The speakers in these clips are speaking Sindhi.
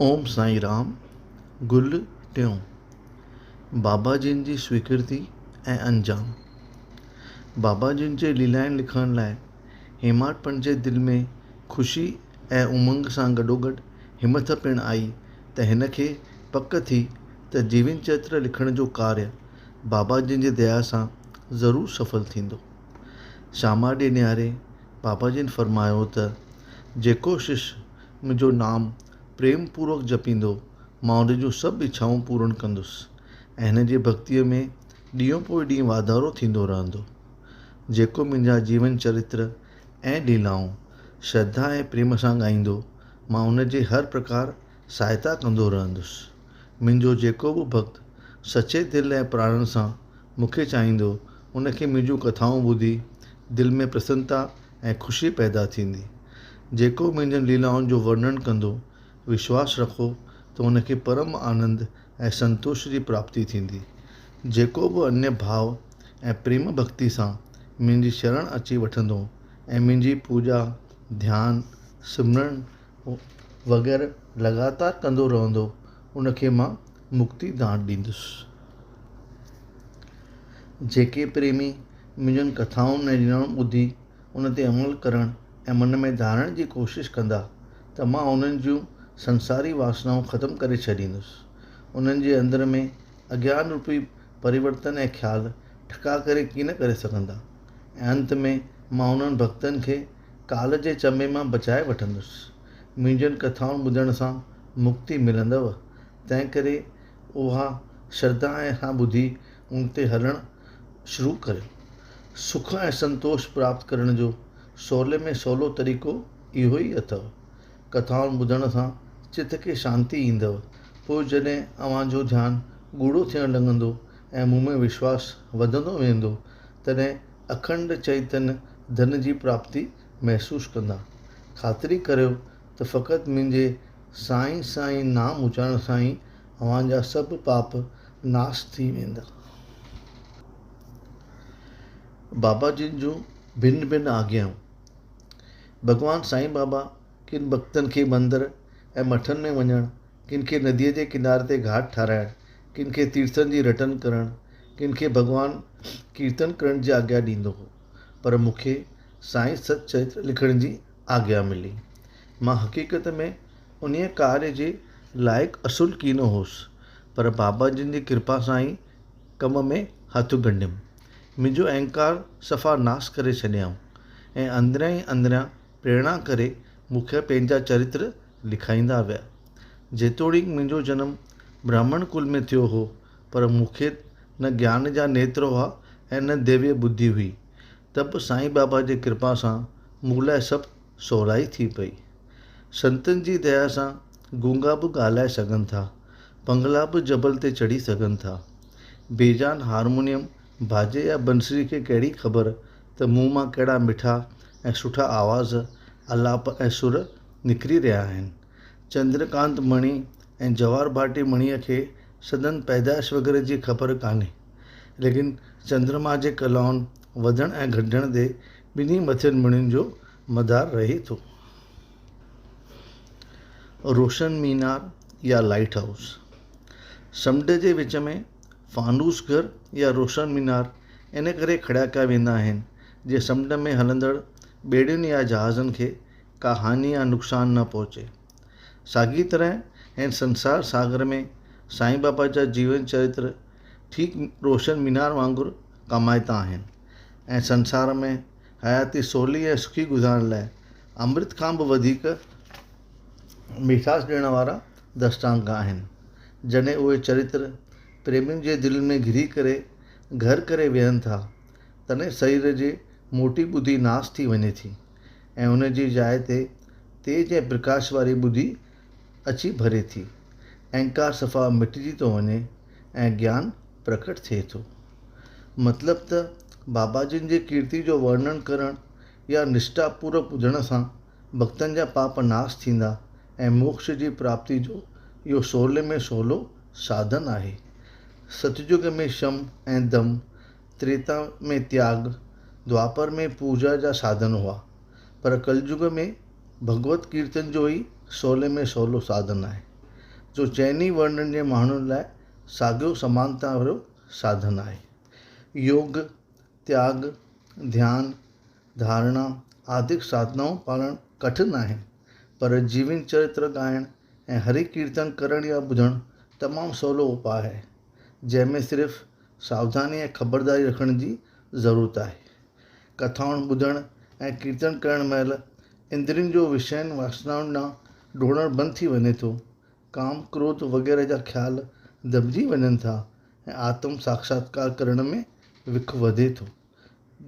اوم سائين رام، گل ٽيون، بابا جن جي سويڪرتي ۽ انجام. بابا جن جي ليلائن لکڻ لاء هيماٽ پنت جي دل ۾ خوشي ۽ امنگ سان گڏوگڏ همٿ پڻ آئي ته هن کي پڪ ٿي ته جيون چرتر لکڻ جو ڪاريه بابا جن جي ديا سان ضرور سڦل ٿيندو. شاما ڏي نهاري بابا جن فرمايو ته جيڪو شش منهنجو نام پريم پوروڪ جپيندو، مان ان جون سڀ اڇائون پورڻ ڪندس ۽ هن جي ڀڳتيء ۾ ڏينهون پوء ڏينهن واڌارو ٿيندو رهندو. جيڪو منهنجا جيون چرتر ۽ ليلائون شرڌا ۽ پريم سان ڳائيندو، مان ان جي هر پرڪار سهائتا ڪندو رهندس. منهنجو جيڪو به ڀڳت سچي دل ۽ پراڻن سان مون کي چاهيندو، ان کي منهنجون ڪٿائون ٻڌي دل ۾ پرسنتا ۽ خوشي پيدا ٿيندي. جيڪو منهنجن ليلائن جو ورنن ڪندو، وشواس رکو ته ان کي پرم آنند ۽ سنتوش جي پراپتي ٿيندي. جيڪو به انيه ڀاو ۽ پريم ڀڳتي سان منهنجي شرڻ اچي وٺندو ۽ منهنجي پوڄا، ڌيان، سمرڻ وغيره لڳاتار ڪندو رهندو، ان کي مان مڪتي دان ڏيندس. جيڪي پريمي منهنجن ڪٿائن ۽ ليلائن ٻڌي ان تي عمل ڪرڻ ۽ من ۾ ڌارڻ جي ڪوشش ڪندا ته مان انهن جون سنساري واسنائون ختم ڪري ڇڏيندس. انهن جي اندر ۾ اگيان روپي پريورتن ۽ خيال ٺڪاء ڪري ڪين ڪري سگهندا ۽ انت ۾ مان انهن ڀڳتن کي ڪال جي چنبي مان بچائي وٺندس. منهنجن ڪٿائن ٻڌڻ سان مڪتي ملندؤ، تنهنڪري اها شرڌا ۽ سان ٻڌي ان تي هلڻ شروع ڪريو. سک ۽ سنتوش پراپت ڪرڻ جو سولي ۾ سولو طريقو اهو ئي اٿئو. ڪٿائن ٻڌڻ سان چت کي شانتي ايندؤ. پوء جڏهن اوهان جو ڌيان ڳوڙهو ٿيڻ لڳندو ۽ مون ۾ وشواس وڌندو ويندو، تڏهن اکنڊ چئتن ڌن جي پراپتي محسوس ڪندا. خاطري ڪريو ته فقط منهنجي سائين سائين نام اچارڻ سان ئي اوهان جا سڀ پاپ ناس ٿي ويندا. بابا جن جون ڀن ڀن آگيائون. ڀڳوان سائين بابا ڪن ڀڳتن کي مندر ۽ مٺن ۾ وڃڻ، ڪن کي نديء جي ڪناري تي گهاٽ ٺاراهڻ، ڪن کي تيرٿن جي رٽن ڪرڻ، ڪن کي ڀڳوان ڪيرتن ڪرڻ جي آگيا ڏيندو هو، پر مون کي سائين ست چرتر لکڻ جي آگيا ملي. مان حقيقت ۾ انهيء ڪاريه جي لائق اصل ڪين هوس، پر بابا جن جي ڪرپا سان ئي ڪم ۾ هٿ ڳنڍيم. منهنجو اهنڪار صفا ناس ڪري ڇڏيائون ۽ اندريان ئي اندريان پريرڻا ڪري مون کي پنهنجا چرتر لکائيندا ويا. جيتوڻيڪ منهنجو جنم براهمڻ ڪل ۾ ٿيو هو، پر مون کي نه گيان جا نيتر هئا ۽ نه ديويه ٻڌي هئي، ته به سائين بابا جي ڪرپا سان مون لاء سڀ سولائي ٿي پئي. سنتن جي ديا سان گونگا به ڳالهائي سگهن ٿا، پنگلا به جبل تي چڙهي سگهن ٿا. بيجان هارمونيم باجي يا بنسري کي ڪهڙي خبر ته مون مان ڪهڙا مٺا ۽ سٺا آواز، آلاپ ۽ سر نڪري رهيا آهن. چندرڪانت مڻي ۽ جواهر ڀاٽي مڻيء کي سندن پيدائش وغيره جي خبر ڪانهي. ليڪن چندرما جي ڪلائن وڌڻ ۽ گهٽجڻ تي ٻنهي مٿين مڻين جو مدار رهي ٿو. روشن مينار يا لائيٽ هائوس، سمنڊ جي وچ ۾ فانوس گهر يا روشن مينار ان ڪري کڙا ڪيا ويندا آهن، جيئن سمنڊ ۾ هلندڙ ٻيڙين يا جهازن کي ڪا هاڃي يا نقصان نه پهچي. ساڳي طرح هن سنسار ساگر ۾ سائين بابا جا جيون چرتر ٺيڪ روشن مينار وانگر ڪامائتا آهن ۽ سنسار ۾ حياتي سولي ۽ سکي گذارڻ لاء امرت کان به وڌيڪ ميٺاس ڏيڻ وارا درشٽانڪ آهن. جڏهن اهي چرتر پريمين جي دلين ۾ گهري ڪري گهر ڪري ويهن ٿا، تڏهن سرير جي موٽي ٻڌي ناس ٿي وڃي ٿي ۽ ان جي جاء تي تيج ۽ پرڪاش واري ٻڌي اچي ڀري ٿي. اهنڪار صفا مٽجي ٿو وڃي ۽ گيان پرڪٽ ٿئي ٿو. مطلب ته بابا جن جي ڪيرتي جو ورڻن ڪرڻ يا نشٺا پوروڪ ٻڌڻ سان ڀڳتن جا پاپ ناس ٿيندا ۽ موڪش جي پراپتي جو اهو سولي ۾ سولو ساڌن آهي. ستجگ ۾ شم ۽ دم، تريتا ۾ تياڳ، دوآپر ۾ پوڄا جا ساڌن هئا، پر ڪلجگ ۾ ڀڳوت ڪيرتن جو ئي سولي ۾ سولو ساڌن آهي. جو چئني ورڻن جي ماڻهن لاء ساڳيو سمانتا وارو ساڌن آهي. يوگ، تياڳ، ڌيان، ڌارڻا آدڪ ساڌنائون پالڻ ڪٺن آهن، پر جيون چرتر ڳائڻ ۽ هري ڪيرتن ڪرڻ يا ٻڌڻ تمام سولو اپاء آهي، جنهن ۾ صرف ساوڌاني ۽ خبرداري رکڻ جي ضرورت آهي. ڪٿائن ٻڌڻ ۽ ڪيرتن ڪرڻ مهل اندرين جو وشين واسنائن ڏانهن ڊوڙڻ بند ٿي وڃي ٿو. ڪام ڪروڌ وغيره جا خيال دٻجي وڃن ٿا ۽ آتم ساڪشاتڪار ڪرڻ ۾ وک وڌي ٿو.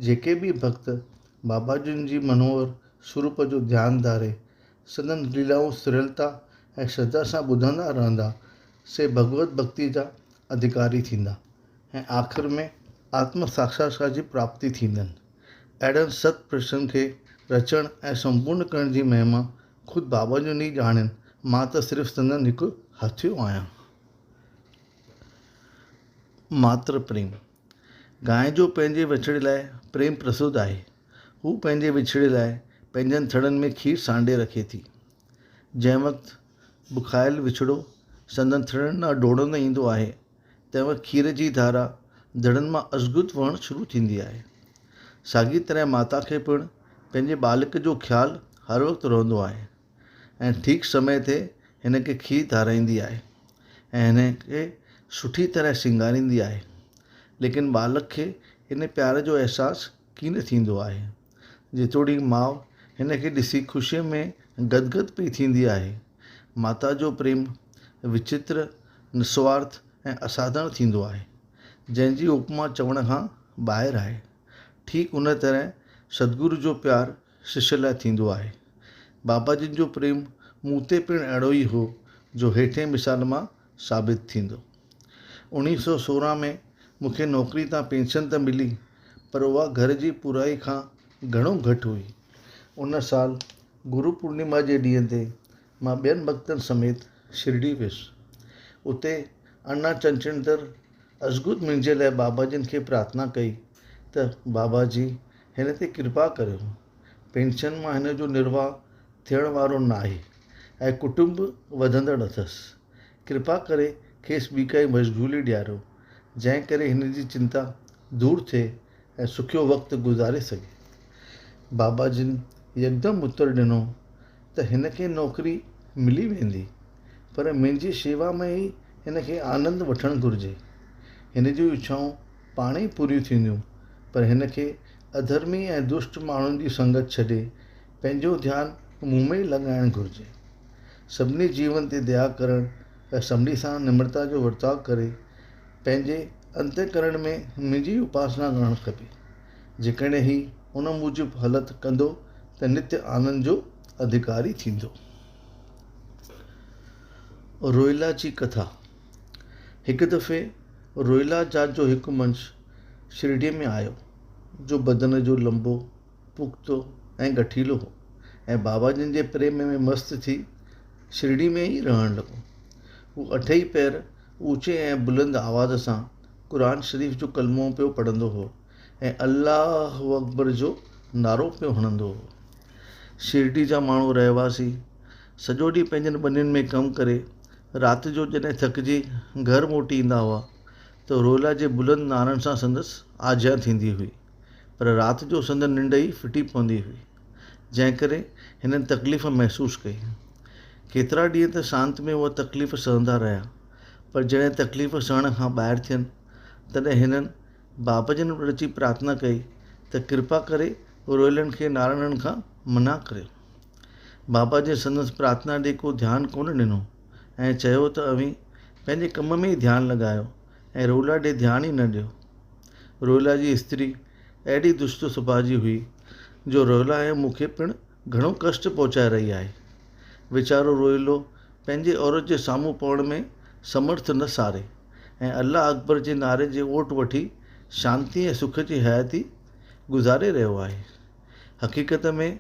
جيڪي به ڀڳت بابا جن جي منوهر سروپ جو ڌيان ڌاري سندن ليلائون سرلتا ۽ شرڌا سان ٻڌندا رهندا، سي ڀڳوت ڀڳتي جا اڌڪاري ٿيندا ۽ آخر ۾ آتم ساڪشاتڪار جي پراپتي ٿيندن. اهڙن ست پرشن کي رچڻ ۽ سمپورن ڪرڻ جي مهما خود بابا جن ئي ڄاڻين، مان ته صرف سندن هڪ هٿيو آهيان. ماتر پريم، گانء جو پنهنجي وڇڙي لاء پريم پرسڌ آهي. هو پنهنجي وڇڙي لاء پنهنجن ٿڙن ۾ کير سانڍي رکي ٿي. جنهن وقت بکايل وڇڙو سندن ٿڙن ڏانهن ڊوڙندو ايندو آهي، تنهن وقت کير جي ڌارا ڌڙن مان ازخود وهڻ شروع ٿيندي آهي. ساڳي طرح ماتا کي پڻ پنهنجي ٻالڪ جو خيال هر وقت رهندو آهي ۽ ٺيڪ سمي تي هن کي کير ڌارائيندي آهي ۽ هن کي سٺي طرح سينگاريندي آهي. ليڪن ٻالڪ کي ان پيار جو احساس ڪين ٿيندو آهي. جيتوڻيڪ ماء هن کي ڏسي خوشيء ۾ گدگد پئي ٿيندي آهي. ماتا جو پريم وچتر، نسوارٿ ۽ اساڌارڻ ٿيندو آهي، جنهن جي اپما چوڻ کان ٻاهر آهي. ٺيڪ ان طرح ستگرو جو پيار ششيه لاء ٿيندو آهي. بابا جن جو پريم مون تي پڻ اهڙو ئي هو، جو هيٺئين مثال مان ثابت ٿيندو. 1916 ۾ مون کي نوڪري تان پينشن ته ملي، پر اها گهر جي پورائي کان گهڻو گهٽ هئي. ان سال گرو پورنما جي ڏينهن تي مان ٻين ڀڳتن سميت شرڊي ويس. اتي انا چنچندر ازخود منهنجي لاء بابا جن کي پرارٿنا ڪئي ته بابا جي هن تي ڪرپا ڪريو. پينشن مان هن جو نرواهه ٿيڻ وارو ناهي ۽ ڪٽنب وڌندڙ اٿس. ڪرپا ڪري کيس ٻي ڪائي مشغولي ڏياريو، جنهن ڪري هن جي چنتا دور ٿئي ۽ سکيو وقت گذاري سگهي. بابا جن يڪدم اتر ڏنو ته هن کي نوڪري ملي ويندي، پر منهنجي شيوا ۾ ئي هن کي آنند وٺڻ گهرجي. هن جون اڇائون پاڻ ئي پوريون ٿينديون، پر هن کي اڌرمي ۽ دشٽ ماڻهن جي سنگت ڇڏي پنهنجو ڌيان مون ۾ ئي لڳائڻ گهرجي. سڀني جيون تي ديا ڪرڻ ۽ سڀني سان نمرتا جو ورتاء ڪري پنهنجي انتهڪرڻ ۾ منهنجي اپاسنا ڪرڻ کپي. جيڪڏهن هي ان موجب هلت ڪندو ته نتيه آنند جو اڌڪاري ٿيندو. روهيلا جي ڪٿا، هڪ دفعي روهيلا ذات جو هڪ منش شرڊيء ۾ آيو، جو بدن جو لنبو، پختو ۽ گٺيلو هو ۽ بابا جن جي پريم ۾ مست ٿي شرڊي ۾ ئي رهڻ لڳو. هو اٺئي پهر اوچي ۽ بلند آواز سان قرآن شريف جو ڪلمو پيو پڙهندو هو ۽ الله اڪبر جو نعرو پيو هڻندو هو. شرڊي جا ماڻهو رهواسي سڄو ڏينهن پنهنجن ٻنين ۾ ڪم ڪري رات جو جڏهن ٿڪجي گهر موٽي ايندا هئا ته روهيلا جي بلند نعرن سان سندس آجيان ٿيندي هئي. پر رات جو سندن ننڊ ئي ڦٽي پوندي هئي، جنهن ڪري هنن تڪليف محسوس ڪئي. ڪيترا ڏينهن ته سانت ۾ اها تڪليف سهندا رهيا، پر جڏهن تڪليف سهڻ کان ٻاهر ٿين، تڏهن هنن بابا جن وٽ اچي پرارٿنا ڪئي ته ڪرپا ڪري روئيلن کي نعرن کان منع ڪريو. بابا جن سندس پرارٿنا ڏي ڪو ڌيان ڪونه ڏنو ۽ چيو ته اوهين پنهنجي ڪم ۾ ئي ڌيان لڳايو ۽ روئيلا ڏي ڌيان ئي نه ڏيو. روهيلا جي استري اهڙي دشٽ سڀاء جي هئي، جو روهيلا ۽ مون کي پڻ گهڻو ڪشٽ پهچائي رهي آهي. ويچارو روهيلو پنهنجي عورت جي سامهون پوڻ ۾ سمرٿ نه ساري ۽ الله اڪبر جي نعري جي اوٽ وٺي شانتي ۽ سک جي حياتي گذاري رهيو آهي. حقيقت ۾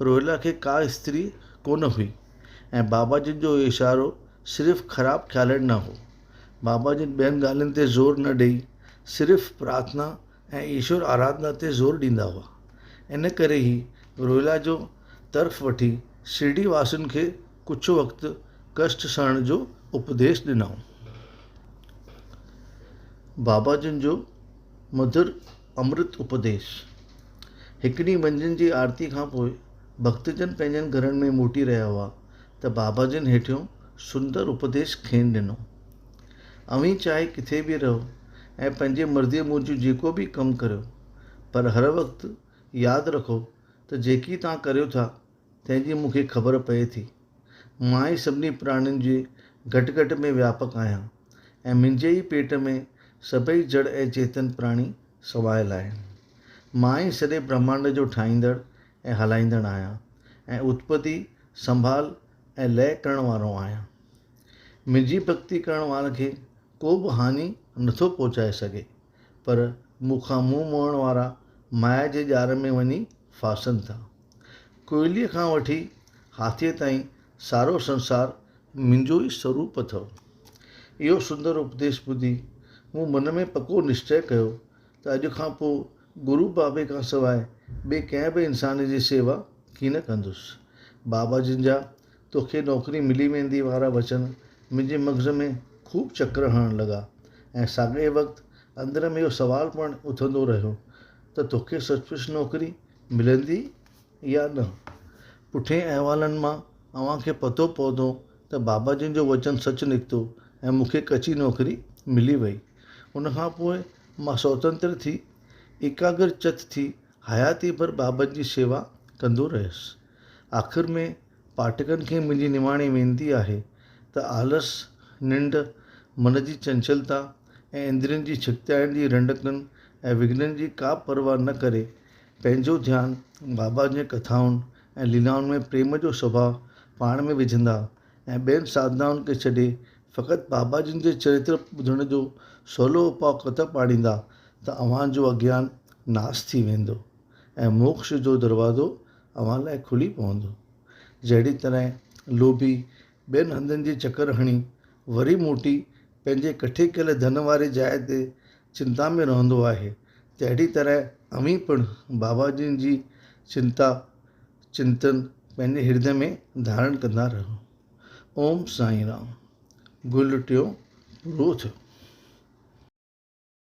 روهيلا کي ڪا استري ڪونه هئي ۽ بابا جن جو اهو اشارو صرف خراب خيالن ڏانهن هو. بابا جن ٻين ڳالهين تي زور نه ڏئي صرف پرارٿنا ۽ ايشور آراڌنا تي زور ڏيندا هئا. ان ڪري ئي روهيلا جو طرف وٺي شرڊي واسين کي ڪجهه وقت ڪشٽ سهڻ جو اپديش ڏنائون. بابا جن جو مڌر امرت اپديش. هڪ ڏينهن منجهند جي آرتي کان پوء ڀڪتجن پنهنجن گهرن ۾ موٽي رهيا هئا ته بابا جن هيٺيون سندر اپديش کين ڏنو. اوهين چاهي ڪٿي به رهو ۽ پنهنجي مرضيء موجب جيڪو به ڪم ڪريو، پر هر وقت ياد رکو ته جيڪي توهان ڪريو ٿا، تنهن جي مون کي خبر پئي ٿي. مان ئي سڀني پراڻين جي گهٽ گهٽ ۾ وياپڪ آهيان ۽ منهنجي ئي پيٽ ۾ سڀئي جڙ ۽ چيتن پراڻي سمايل آهن. مان ئي سڄي برهمانڊ جو ٺاهيندڙ ۽ هلائيندڙ آهيان ۽ اتپتي، سنڀال ۽ لئه ڪرڻ وارو آهيان. منهنجي ڀڳتي ڪرڻ وارن کي ڪو به هاڃي نٿو پهچائي سگهي، پر مون کان منهن موڙڻ وارا مايا جي ڄار ۾ وڃي ڦاسن ٿا. ڪوئلي کان وٺي هاٿيء تائين سارو سنسار منهنجو ئي سروپ اٿئو. اهو سندر اپديش ٻڌي مون من ۾ پڪو نشچي ڪيو ته اڄ کان پوء گرو بابي کان سواء ٻئي ڪنهن به انسان جي سيوا ڪين ڪندس. بابا جن جا توکي نوڪري ملي ويندي وارا وچن منهنجي مغز ۾ خوب چڪر هڻڻ لڳا ۽ ساڳئي وقت اندر ۾ اهو سوال پڻ اٿندو رهيو ته توکي سچ پچ نوڪري ملندي يا نه؟ پٺئين احوالن مان اوهان کي پتو پوندو ته بابا جن جو وچن سچ نڪتو ۽ مون کي ڪچي نوڪري ملي وئي. ان کان پوء مان سوتنتر ٿي ايڪاگر چت ٿي حياتي ڀر بابن جي شيوا ڪندو رهيس. آخر ۾ پاٺڪن کي منهنجي نماڻي وينتي آهي ته آلس، ننڊ، من جي چنچلتا ۽ اندرين جي ڇڪتائڻ جي رنڊڪن ۽ وگهنن جي ڪا پرواهه نه ڪري پنهنجو ڌيان بابا جي ڪٿائن ۽ ليلائن ۾ پريم جو سڀاء پاڻ ۾ وجهندا ۽ ٻين ساڌنائن کي ڇڏي فقط بابا جن جي چرتر ٻڌڻ جو سولو اپاء ڪتب آڻيندا ته اوهان جو اگيان ناس ٿي ويندو ۽ موڪش جو دروازو اوهان لاء کلي پوندو. جهڙي طرح لوڀي ٻين هنڌن جي چڪر هڻي وري موٽي پنهنجي ڪٺي ڪيل ڌن واري جاء تي چنتا ۾ رهندو آهي، تهڙي طرح اوهين پڻ بابا جن جي چنتا، چنتن، پنهنجي هردي ۾ ڌارڻ ڪندا رهو. اوم سائين رام. گل ٽيون پورو ٿيو.